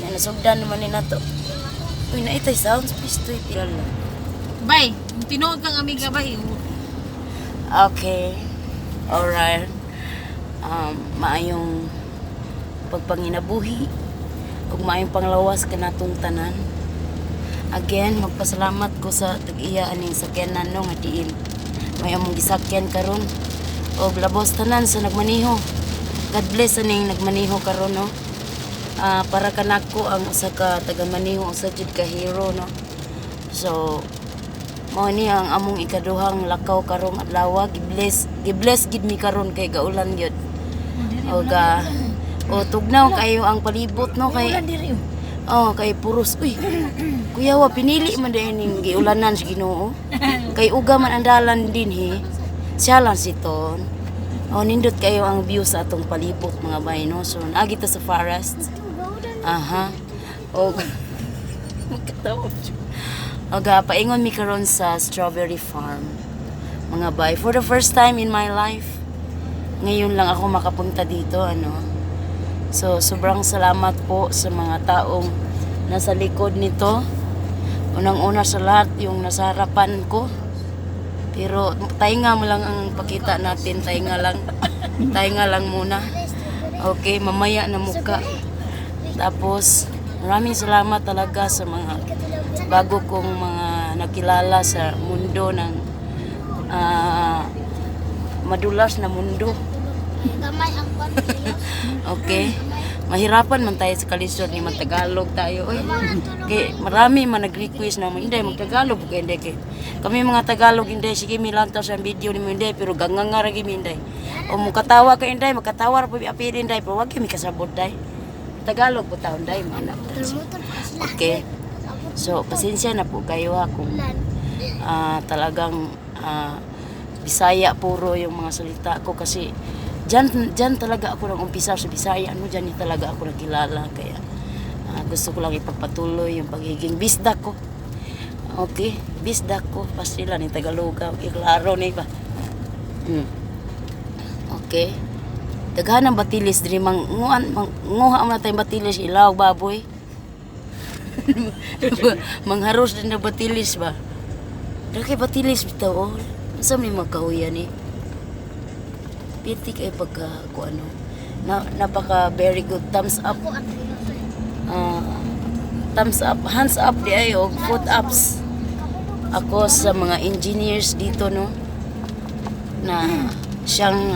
Na nasugdan naman ni nato. Uy, naitay sounds pistoy pila lang. Bay, tinuod kang amiga, bay. Okay. Alright. Maayong pagpanginabuhi ug maayong panglawas kanatong tanan. Again, magpasalamat ko sa tag-iya aning sakyanan, no, nga diin may among gisakyan karon og labos tanan sa nagmaniho. God bless aning nagmaniho karon, no. Para kanako ang usa ka taga-maniho, usa jud ka hero, no. So mao ni ang among ikaduhang lakaw karong adlaw. Gibless, gibless gid mi karon kay gaulan gyud. Og o tugnaw kayo ang palibot, no, kay oh, kay puros. Uy. Kuya wa pinili man din ning giulanan sa Ginoo. Kay uga man ang dalan dinhi. Siya lang si Ton. Oh, nindot kayo ang view sa atong palibot, mga bay, no. So naagi ta sa forest. Aha. Og magkatawa. Og paingon mi karon sa strawberry farm, mga bay. For the first time in my life, ngayon lang ako makapunta dito, ano. So, sobrang salamat po sa mga taong nasa likod nito. Unang-una sa lahat, yung nasa harapan ko. Pero tainga mo lang ang pakita natin, tainga lang. Tainga lang muna. Okay, mamaya na muka. Tapos, maraming salamat talaga sa mga bago kong mga nakilala sa mundo ng madulas na mundo. Gamay ang kwan. Okay? Mahirapan man tayo sa kalisod ni magtagalog tayo. Oy. Kay marami man nag-request na hindi magtagalog kay hindi kay. Kami mga Tagalog, hindi sige milantaw sa video ni mo, hindi pero ganganga ra gyud mi, hindi. O mukatawa ka, hindi makatawa ra po apil, hindi, pero wag gyud mi kasabot, day. Tagalog po taon, day, mga anak. Motor pa sila. Okay. So pasensya na po kayo ha kung talagang Bisaya puro yung mga salita ko kasi dyan, dyan talaga ako nang umpisa sa Bisaya, ano, dyan talaga ako nakilala, kaya gusto ko lang ipagpatuloy yung pagiging bisdak ko. Okay, bisdak ko pastila ni Tagaloga. Okay, klaro ni ba. Okay, daghan ang batilis diri, mang nguan mang nguha man tayong batilis, ilaw baboy. Mangharos din na batilis ba. Dili kay batilis bitaw, oh. Unsa may magkahuya ni? Piti kay pagka ku ano. Na, napaka very good, thumbs up. Thumbs up, hands up di ay og foot ups. Ako sa mga engineers dito, no, na siyang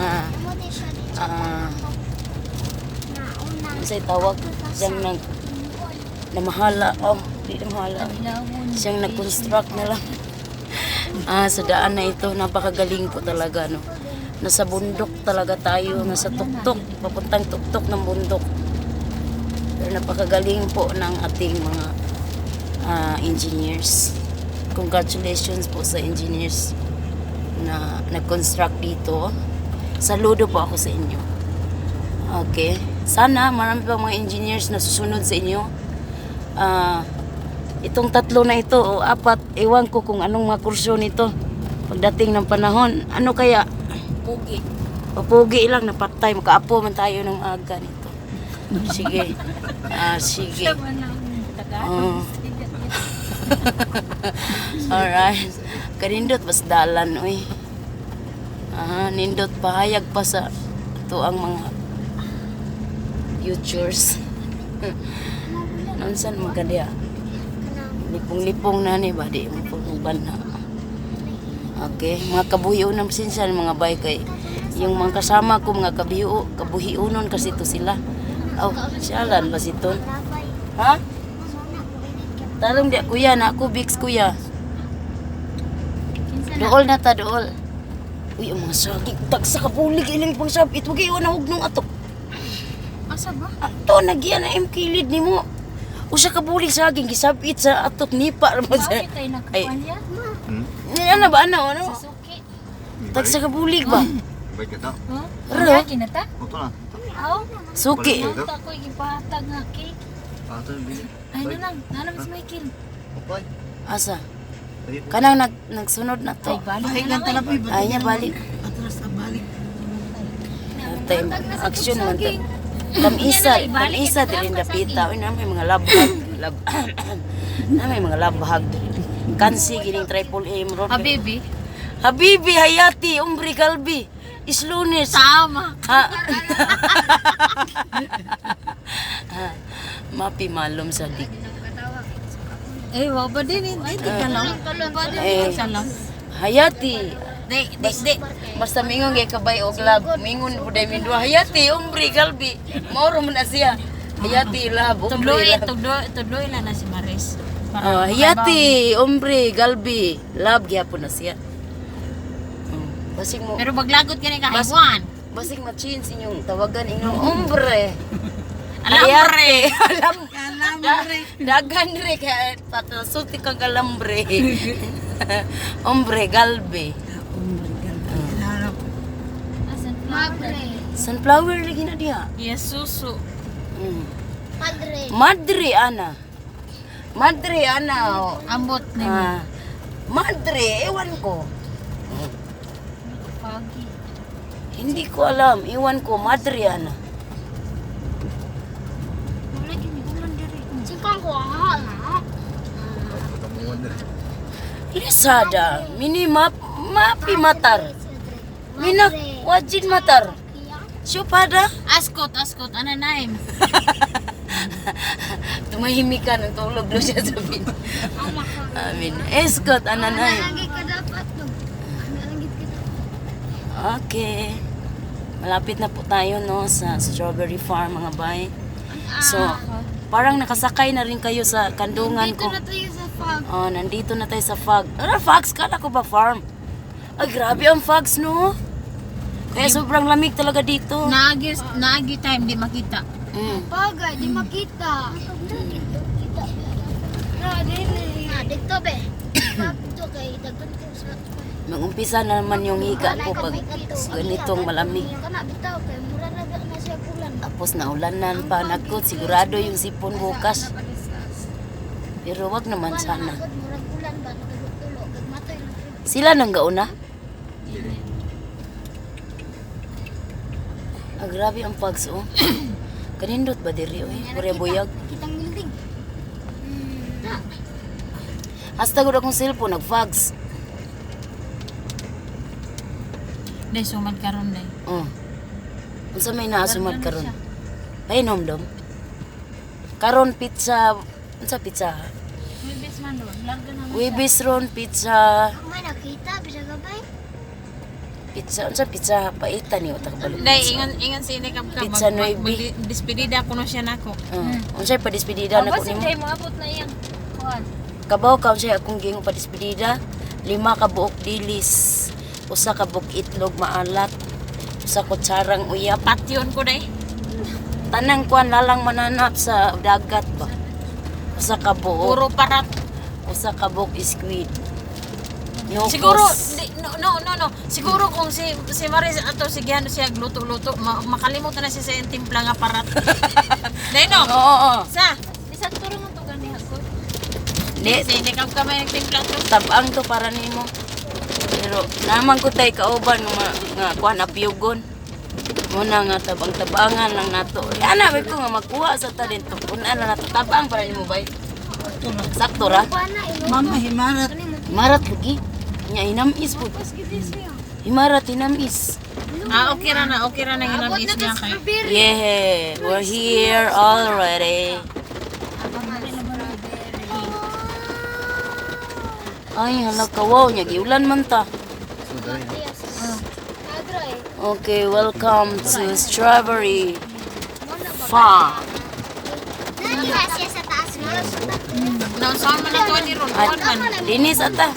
unsay tawag, siyang nag namahala, oh, di namahala, siyang nag-construct na lang sa daan na ito. Napakagaling po talaga, no. Nasa bundok talaga tayo, nasa tuktok, papuntang tuktok ng bundok, pero napakagaling po ng ating mga engineers. Congratulations po sa engineers na nag-construct dito. Saludo po ako sa inyo. Okay, sana marami pa mga engineers na susunod sa inyo. Itong tatlo na ito o apat, ewan ko kung anong mga kurso nito. Pagdating ng panahon, ano kaya? Pugi. Papugi lang, napatay, makaapo man tayo ng aga nito. Sige. Sige. Oh. Alright. Kanindot bas dalan, uy. Aha, nindot pahayag pa sa ito ang mga futures. Nansan man ka diya? Lipong-lipong na ni ba di mo pong na. Okay, mga kabuhiunan, pasensya na, mga bay, kay yung mga kasama ko mga kabuhiunon kasi to sila. Oh, sialan ba si Ton? Ha? Tarong di, kuya, na ako Bix, kuya. Dool na ta, dool. Uy, ang mga sagi, tagsa ka bulig ilang pang sabit, wag iwan na hugnong atok. Asa ba? Ato nagyan na im kilid nimo. Usa ka bulig saging gisabit sa atok nipa ra man sa. Bakit tayo nakakuan niya? Ni ana ba ana ano? Suki. Tagsa ka bulig ba? Baik ka ta. Huh? Ano? Lagi na ta? Ito na. Aw. Suki. Ang ta ko'y gipahatag nga cake. Ato yung bili. Ay na lang, nanam si Michael. Okay. Asa? Kanang nagsunod na to. Ay, balik na lang. Ay. Ay niya balik. Atras na balik. Time action man to. Tamisa, Yan na, ibalik tamisa ito diri lang dapita. Uy, na may mga labhag, lab. Na may mga labhag diri. Kansi gining triple M ron. Habibi. Habibi Hayati Umri Galbi. Islunes. Tama. Ha? Mapi malum sa dik. Eh, wa ba din hindi ka lang. Ba din Eh. ka lang. Hayati. Di, di, di. Basta mingon kay kabay og love, mingon pud ay mindua Hayati Umri Galbi. Mauro man na siya. Hayati love Umri. Tudloy, Love. tudloy, tudloy lang na si Maris. Oh, Hayati Umri Galbi. Love gyapon na siya. Basig mo Pero maglagot ka ni ka Bas- haywan. basig ma-change inyong tawagan inyong umbre. Alambre. Alam alambre. Dagan re kaya patasulti kang alambre. Ombre galbe. Madre. Sunflower lagi na diha. Yes, susu. Madre. Madre ana. Madre ana. Ambot ni Ah, madre, ewan ko. Pagi. Hindi ko alam, ewan ko madre ana. Wala gini ulan diri. Singkong ko ah. Patamungan na. Lisada, mini map mapi matar. Mina wajin matar. Syupada. Askot, askot, ana naim. Tumahimik ka ng tulog daw siya sabi. Amin. Escort, ananay. Analangit ka dapat no. Analangit ka dapat. Okay. Malapit na po tayo no sa strawberry farm, mga bay. So, parang nakasakay na rin kayo sa kandungan Dito ko. na tayo sa fog. Oh, nandito na tayo sa fog. Ano, fogs? Kala ko ba farm? Ay, grabe ang fogs, no? Kaya sobrang lamig talaga dito. Naagi, naagi time di makita. Bagay, di makita. Kita. Na, dili. Na, dito be. Dito kay daghan ko sa Mag-umpisa na naman yung higa ko pag ganitong malamig. Kana bitaw kay mura na na siya kulan. Tapos naulanan pa. Naku, sigurado yung sipon bukas. Pero wag naman sana. Murag kulan ba nagtulo gagmatoy na. Sila nang gauna? Ah, grabe ang fogs, oh. Kanindot ba diri, oy? Pure buyag. Kitang building. Na, Hasta gud akong cellphone nag-fogs. Dai sumad karon dai. Oh. Unsa may naasumad karon? Painom dom. Karon pizza, unsa pizza? Wibis man ron, larga na. Wibis ron pizza. may nakita bisa gabay. Pizza, unsa pizza paita ni utak balik. Dai ingon ingon si ini kam kam. Pizza nueve. Despedida kuno siya nako. Oh. Unsay padispedida na ko nimo? moabot na iyang kuan. Kabaw ka unsay akong gingo padispedida? Lima ka buok dilis, usa ka buok itlog maalat, usa kutsarang uyap. Patyon ko dai. Tanang kuan lalang mananap sa dagat ba. Usa ka buok, Puro parat. usa ka buok squid. Nokos. Siguro di, no no no no. Siguro kung si si Maris ato sigihan siya luto-luto, makalimutan na siya sa iyang timpla nga parat. Dai no. Oo, oo. Sa bisan turo mo to gani ako. Di, Si ini kam kamay nagtimpla to. tabang to para nimo. Pero naman ko tay kauban nga, nga kuan apyugon. Muna nga tabang-tabangan lang nato. Ana ba ko nga magkuha sa ta dito. Una na nato tabang para nimo bay. Sakto ra. Pana ino. Mama, himarat. Himarat lagi. Nya hinamis po. Himarat hinamis. Ah, okay ra na ginamis niya kay. Yeah, we're here already. Ay, hala ka, wow, nya giulan man ta. So, dali. Madre. Okay, welcome to Strawberry Farm. Nani siya sa taas mo. Naunsaon man na to ni ron, kuan man. Dinis ata.